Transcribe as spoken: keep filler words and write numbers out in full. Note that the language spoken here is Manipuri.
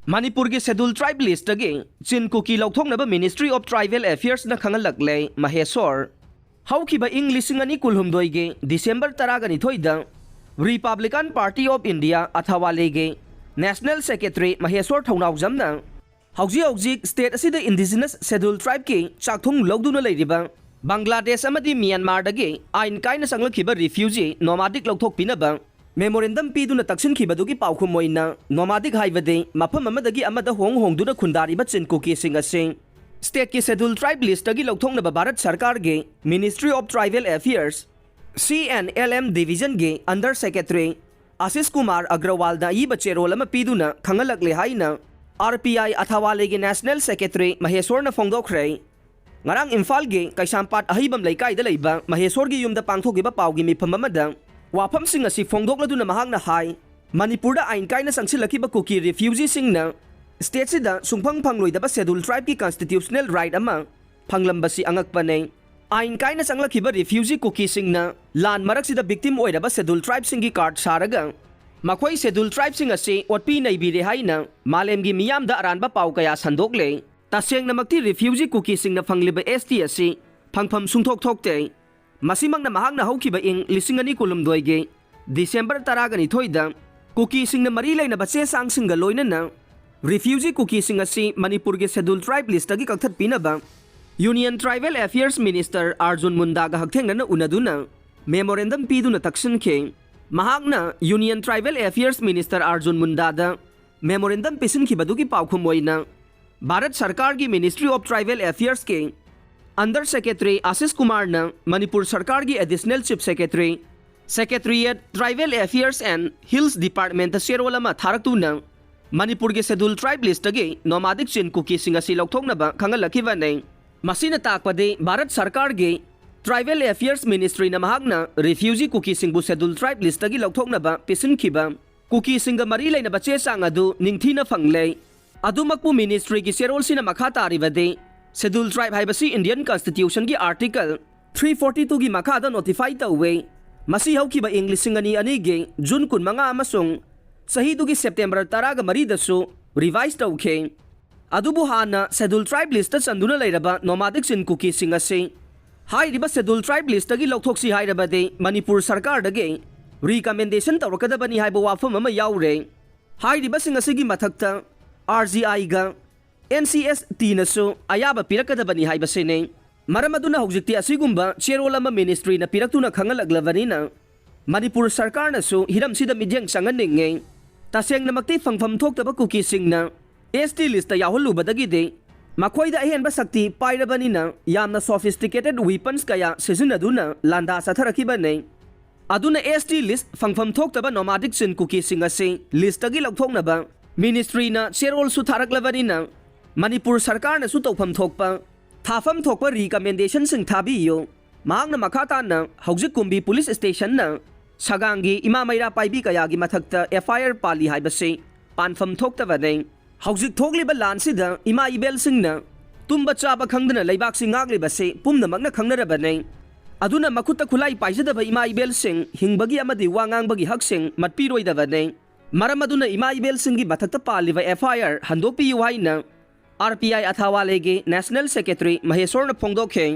ꯃꯅꯤꯄꯨꯔꯒꯤ Scheduled Tribe list ꯇꯒꯤ ꯆꯤꯟ ꯀꯨꯀꯤ ꯂꯧꯊꯣꯛꯅꯕ Ministry of Tribal Affairs ꯅ ꯈꯪꯍꯜꯂꯛꯂꯦ꯫ ꯃꯍꯦꯁꯣꯔ꯫ ꯍꯧꯈꯤꯕ ꯏꯪ ꯂꯤꯁꯤꯡ ꯑꯅꯤ ꯀꯨꯟꯍꯨꯝꯗꯣꯏꯒꯤ December ꯇꯔꯥꯒꯅꯤꯊꯣꯏꯗ Republican Party of India ꯑꯊꯋꯥꯂꯦꯒꯤ National Secretary ꯃꯍꯦꯁꯣꯔ ꯊꯧꯅꯥꯎꯖꯝꯅ ꯍꯧꯖꯤꯛ ꯍꯧꯖꯤꯛ state ꯑꯁꯤꯗ Indigenous Scheduled Tribe ꯀꯤ ꯆꯥꯛꯊꯨꯡ ꯂꯧꯗꯨꯅ ꯂꯩꯔꯤꯕ ꯕꯪꯒ꯭ꯂꯥꯗꯦꯁ ꯑꯃꯗꯤ ꯃ꯭ꯌꯥꯟꯃꯥꯔꯗꯒꯤ ꯑꯥꯏꯟ ꯀꯥꯏꯅ ꯆꯪꯂꯛꯈꯤꯕ refugee nomadic ꯂꯧꯊꯣꯛꯄꯤꯅꯕ memorandum ꯄꯤꯗꯨꯅ ꯇꯛꯁꯤꯟꯈꯤꯕꯗꯨꯒꯤ ꯄꯥꯎꯈꯨꯝ ꯑꯣꯏꯅ, nomadic ꯍꯥꯏꯕꯗꯤ ꯃꯐꯝ ꯑꯃꯗꯒꯤ ꯑꯃꯗ ꯍꯣꯡ ꯍꯣꯡꯗꯨꯅ ꯈꯨꯟꯗꯥꯔꯤꯕ ꯆꯤꯟ ꯀꯨꯀꯤꯁꯤꯡ ꯑꯁꯤ state ꯀꯤ Scheduled Tribe list ꯇꯒꯤ ꯂꯧꯊꯣꯛꯅꯕ ꯚꯥꯔꯠ ꯁꯔꯀꯥꯔꯒꯤ Ministry of Tribal Affairs, C and L M division ꯒꯤ Under Secretary ꯑꯥꯁꯤꯁ ꯀꯨꯃꯥꯔ ꯑꯒ꯭ꯔꯋꯥꯜꯗ ꯑꯏꯕ ꯆꯦꯔꯣꯜ ꯑꯃ ꯄꯤꯗꯨꯅ ꯈꯪꯍꯜꯂꯛꯂꯦ ꯍꯥꯏꯅ R P I ꯑꯊꯋꯥꯂꯦꯒꯤ National Secretary ꯃꯍꯦꯁꯣꯔꯅ ꯐꯣꯡꯗꯣꯛꯈ꯭ꯔꯦ꯫ ꯉꯔꯥꯡ ꯏꯝꯐꯥꯜꯒꯤ ꯀꯩꯁꯥꯝꯄꯥꯠ ꯑꯍꯩꯕꯝ ꯂꯩꯀꯥꯏꯗ ꯂꯩꯕ ꯃꯍꯦꯁꯣꯔꯒꯤ ꯌꯨꯝꯗ ꯄꯥꯡꯊꯣꯛꯈꯤꯕ ꯄꯥꯎꯒꯤ ꯃꯤꯐꯝ ꯑꯃꯗ ꯋꯥꯐꯝꯁꯤꯡ ꯑꯁꯤ ꯐꯣꯡꯗꯣꯛꯂꯗꯨꯅ ꯃꯍꯥꯛꯅ ꯍꯥꯏ, ꯃꯅꯤꯄꯨꯔꯗ ꯑꯥꯏꯟ ꯀꯥꯏꯅ ꯆꯪꯁꯤꯜꯂꯛꯈꯤꯕ ꯀꯨꯀꯤ refugeeꯁꯤꯡꯅ stateꯁꯤꯗ ꯁꯨꯡꯐꯪ ꯐꯪꯂꯣꯏꯗꯕ Scheduled Tribeꯀꯤ constitutional right ꯑꯃ ꯐꯪꯂꯝꯕꯁꯤ ꯑꯉꯛꯄꯅꯤ꯫ ꯑꯥꯏꯟ ꯀꯥꯏꯅ ꯆꯪꯂꯛꯈꯤꯕ refugee ꯀꯨꯀꯤꯁꯤꯡꯅ ꯂꯥꯟ ꯃꯔꯛꯁꯤꯗ victim ꯑꯣꯏꯔꯕ Scheduled Tribeꯁꯤꯡꯒꯤ card ꯁꯥꯔꯒ ꯃꯈꯣꯏ Scheduled Tribeꯁꯤꯡ ꯑꯁꯤ ꯑꯣꯠꯄꯤ ꯅꯩꯕꯤꯔꯦ ꯍꯥꯏꯅ ꯃꯥꯂꯦꯝꯒꯤ ꯃꯤꯌꯥꯝꯗ ꯑꯔꯥꯟꯕ ꯄꯥꯎ ꯀꯌꯥ ꯁꯟꯗꯣꯛꯂꯦ꯫ ꯇꯁꯦꯡꯅꯃꯛꯇꯤ refugee ꯀꯨꯀꯤꯁꯤꯡꯅ ꯐꯪꯂꯤꯕ S T ꯑꯁꯤ ꯐꯪꯐꯝ ꯁꯨꯡꯊꯣꯛ ꯊꯣꯛꯇꯦ꯫ ꯃꯁꯤꯃꯛꯅ ꯃꯍꯥꯛꯅ ꯍꯧꯈꯤꯕ ꯏꯪ ꯂꯤꯁꯤꯡ ꯑꯅꯤ ꯀꯨꯟꯍꯨꯝꯗꯣꯏꯒꯤ December ꯇꯔꯥꯒꯅꯤꯊꯣꯏꯗ ꯀꯨꯀꯤꯁꯤꯡꯅ ꯃꯔꯤ ꯂꯩꯅꯕ ꯆꯦ ꯆꯥꯡꯁꯤꯡꯒ ꯂꯣꯏꯅꯅ refugee ꯀꯨꯀꯤꯁꯤꯡ ꯑꯁꯤ ꯃꯅꯤꯄꯨꯔꯒꯤ Scheduled Tribe listꯇꯒꯤ ꯀꯛꯊꯠꯄꯤꯅꯕ Union Tribal Affairs Minister Arjun ꯃꯨꯟꯗꯥꯒ ꯍꯛꯊꯦꯡꯅꯅ ꯎꯅꯗꯨꯅ memorandum ꯄꯤꯗꯨꯅ ꯇꯛꯁꯤꯟꯈꯤ꯫ ꯃꯍꯥꯛꯅ Union Tribal Affairs Minister Arjun ꯃꯨꯟꯗꯥꯗ memorandum ꯄꯤꯁꯤꯟꯈꯤꯕꯗꯨꯒꯤ ꯄꯥꯎꯈꯨꯝ ꯑꯣꯏꯅ, ꯚꯥꯔꯠ ꯁꯔꯀꯥꯔꯒꯤ Ministry of Tribal Affairsꯀꯤ Under Secretary Ashish ꯀꯨꯃꯥꯔꯅ ꯃꯅꯤꯄꯨꯔ ꯁꯔꯀꯥꯔꯒꯤ Additional Chief Secretary, Secretariat, Tribal Affairs and Hills Departmentꯇ ꯆꯦꯔꯣꯜ ꯑꯃ ꯊꯥꯔꯛꯇꯨꯅ ꯃꯅꯤꯄꯨꯔꯒꯤ Scheduled Tribe listꯇꯒꯤ nomadic ꯆꯤꯟ ꯀꯨꯀꯤꯁꯤꯡ ꯑꯁꯤ ꯂꯧꯊꯣꯛꯅꯕ ꯈꯪꯍꯜꯂꯛꯈꯤꯕꯅꯤ꯫ ꯃꯁꯤꯅ ꯇꯥꯛꯄꯗꯤ ꯚꯥꯔꯠ ꯁꯔꯀꯥꯔꯒꯤ Tribal Affairs Ministryꯅ ꯃꯍꯥꯛꯅ refugee ꯀꯨꯀꯤꯁꯤꯡꯕꯨ Scheduled Tribe listꯇꯒꯤ ꯂꯧꯊꯣꯛꯅꯕ ꯄꯤꯁꯤꯟꯈꯤꯕ ꯀꯨꯀꯤꯁꯤꯡꯒ ꯃꯔꯤ ꯂꯩꯅꯕ ꯆꯦ ꯆꯥꯡ ꯑꯗꯨ ꯅꯤꯡꯊꯤꯅ ꯐꯪꯂꯦ꯫ ꯑꯗꯨꯃꯛꯄꯨ Ministryꯒꯤ ꯆꯦꯔꯣꯜꯁꯤꯅ ꯃꯈꯥ ꯇꯥꯔꯤꯕꯗꯤ, Scheduled Tribe ꯍꯥꯏꯕꯁꯤ Indian Constitutionꯒꯤ Article three forty twoꯒꯤ ꯃꯈꯥꯗ notify ꯇꯧꯋꯤ꯫ ꯃꯁꯤ ꯍꯧꯈꯤꯕ ꯏꯪ ꯂꯤꯁꯤꯡ ꯑꯅꯤ ꯑꯅꯤꯒꯤ June ꯀꯨꯟꯃꯉꯥ ꯑꯃꯁꯨꯡ ꯆꯍꯤꯗꯨꯒꯤ September ꯇꯔꯥꯒ ꯃꯔꯤꯗꯁꯨ ꯔꯤꯚꯥꯏꯁ ꯇꯧꯈꯤ꯫ ꯑꯗꯨꯕꯨ ꯍꯥꯟꯅ ꯁꯦꯗꯨꯜ ꯇ꯭ꯔꯥꯏꯕ ꯂꯤꯁꯇ ꯆꯟꯗꯨꯅ ꯂꯩꯔꯕ ꯅꯣꯃꯥꯗꯤꯛ ꯆꯤꯟ ꯀꯨꯀꯤꯁꯤꯡ ꯑꯁꯤ ꯍꯥꯏꯔꯤꯕ ꯁꯦꯗꯨꯜ ꯇ꯭ꯔꯥꯏꯕ ꯂꯤꯁꯇꯒꯤ ꯂꯧꯊꯣꯛꯁꯤ ꯍꯥꯏꯔꯕꯗꯤ ꯃꯅꯤꯄꯨꯔ ꯁꯔꯀꯥꯔꯗꯒꯤ ꯔꯤꯀꯃꯦꯟꯗꯦꯁꯟ ꯇꯧꯔꯛꯀꯗꯕꯅꯤ ꯍꯥꯏꯕ ꯋꯥꯐꯝ ꯑꯃ ꯌꯥꯎꯔꯦ꯫ ꯍꯥꯏꯔꯤꯕꯁꯤꯡ ꯑꯁꯤꯒꯤ ꯃꯊꯛꯇ R G ꯑꯥꯏꯒ N C S ꯇꯤꯅꯁꯨ ꯑꯌꯥꯕ ꯄꯤꯔꯛꯀꯗꯕꯅꯤ ꯍꯥꯏꯕꯁꯤꯅꯤ꯫ ꯃꯔꯝ ꯑꯗꯨꯅ ꯍꯧꯖꯤꯛꯇꯤ ꯑꯁꯤꯒꯨꯝꯕ ꯆꯦꯔꯣꯜ ꯑꯃ ꯃꯤꯅꯤꯁꯇ꯭ꯔꯤꯅ ꯄꯤꯔꯛꯇꯨꯅ ꯈꯪꯍꯜꯂꯛꯂꯕꯅꯤꯅ ꯃꯅꯤꯄꯨꯔ ꯁꯔꯀꯥꯔꯅꯁꯨ ꯍꯤꯔꯝꯁꯤꯗ ꯃꯤꯠꯌꯦꯡ ꯆꯪꯍꯟꯅꯤꯡꯉꯤ꯫ ꯇꯁꯦꯡꯅꯃꯛꯇꯤ ꯐꯪꯐꯝ ꯊꯣꯛꯇꯕ ꯀꯨꯀꯤꯁꯤꯡꯅ ꯑꯦꯁ ꯇꯤ ꯂꯤꯁꯇ ꯌꯥꯎꯍꯜꯂꯨꯕꯗꯒꯤꯗꯤ ꯃꯈꯣꯏꯗ ꯑꯍꯦꯟꯕ ꯁꯛꯇꯤ ꯄꯥꯏꯔꯕꯅꯤꯅ ꯌꯥꯝꯅ ꯁꯣꯐꯤꯁꯇꯤꯀꯦꯇꯦꯠ ꯋꯤꯄꯟꯁ ꯀꯌꯥ ꯁꯤꯖꯤꯟꯅꯗꯨꯅ ꯂꯥꯟꯗꯥ ꯆꯠꯊꯔꯛꯈꯤꯕꯅꯤ꯫ ꯑꯗꯨꯅ ꯑꯦꯁ ꯇꯤ ꯂꯤꯁ ꯐꯪꯐꯝ ꯊꯣꯛꯇꯕ ꯅꯣꯃꯥꯗꯤꯛ ꯆꯤꯟ ꯀꯨꯀꯤꯁꯤꯡ ꯑꯁꯤ ꯂꯤꯁꯇꯒꯤ ꯂꯧꯊꯣꯛꯅꯕ ꯃꯤꯅꯤꯁꯇ꯭ꯔꯤꯅ ꯆꯦꯔꯣꯜꯁꯨ ꯊꯥꯔꯛꯂꯕꯅꯤꯅ ꯃꯅꯤꯄꯨꯔ ꯁꯔꯀꯥꯔꯅꯁꯨ ꯇꯧꯐꯝ ꯊꯣꯛꯄ, ꯊꯥꯐꯝ ꯊꯣꯛꯄ ꯔꯤꯀꯃꯦꯟꯗꯦꯁꯟꯁꯤꯡ ꯊꯥꯕꯤꯌꯨ꯫ ꯃꯍꯥꯛꯅ ꯃꯈꯥ ꯇꯥꯅ ꯍꯧꯖꯤꯛ ꯀꯨꯝꯕꯤ ꯄꯨꯂꯤꯁ ꯁ꯭ꯇꯦꯁꯟꯅ ꯁꯒꯥꯡꯒꯤ ꯏꯃꯥ ꯃꯩꯔꯥ ꯄꯥꯏꯕꯤ ꯀꯌꯥꯒꯤ ꯃꯊꯛꯇ ꯑꯦꯐ ꯑꯥꯏ ꯑꯥꯔ ꯄꯥꯜꯂꯤ ꯍꯥꯏꯕꯁꯤ ꯄꯥꯟꯐꯝ ꯊꯣꯛꯇꯕꯅꯤ꯫ ꯍꯧꯖꯤꯛ ꯊꯣꯛꯂꯤꯕ ꯂꯥꯟꯁꯤꯗ ꯏꯃꯥ ꯏꯕꯦꯜꯁꯤꯡꯅ ꯇꯨꯝꯕ ꯆꯥꯕ ꯈꯪꯗꯅ ꯂꯩꯕꯥꯛꯁꯤ ꯉꯥꯛꯂꯤꯕꯁꯤ ꯄꯨꯝꯅꯃꯛꯅ ꯈꯪꯅꯔꯕꯅꯤ꯫ ꯑꯗꯨꯅ ꯃꯈꯨꯠꯇ ꯈꯨꯠꯂꯥꯏ ꯄꯥꯏꯖꯗꯕ ꯏꯃꯥ ꯏꯕꯦꯜꯁꯤꯡ ꯍꯤꯡꯕꯒꯤ ꯑꯃꯗꯤ ꯋꯥ ꯉꯥꯡꯕꯒꯤ ꯍꯛꯁꯤꯡ ꯃꯠꯄꯤꯔꯣꯏꯗꯕꯅꯤ꯫ ꯃꯔꯝ ꯑꯗꯨꯅ ꯏꯃꯥ ꯏꯕꯦꯜꯁꯤꯡꯒꯤ ꯃꯊꯛꯇ ꯄꯥꯜꯂꯤꯕ ꯑꯦꯐ ꯑꯥꯏ ꯑꯥꯔ ꯍꯟꯗꯣꯛꯄꯤꯌꯨ ꯍꯥꯏꯅ ꯑꯥꯔ ꯄꯤ ꯑꯥꯏ ꯑꯊꯥꯋꯥꯂꯦꯒꯤ ꯅꯦꯁꯅꯦꯜ ꯁꯦꯀ꯭ꯔꯦꯇꯔꯤ ꯃꯍꯦꯁꯣꯔꯅ ꯐꯣꯡꯗꯣꯛꯈꯤ꯫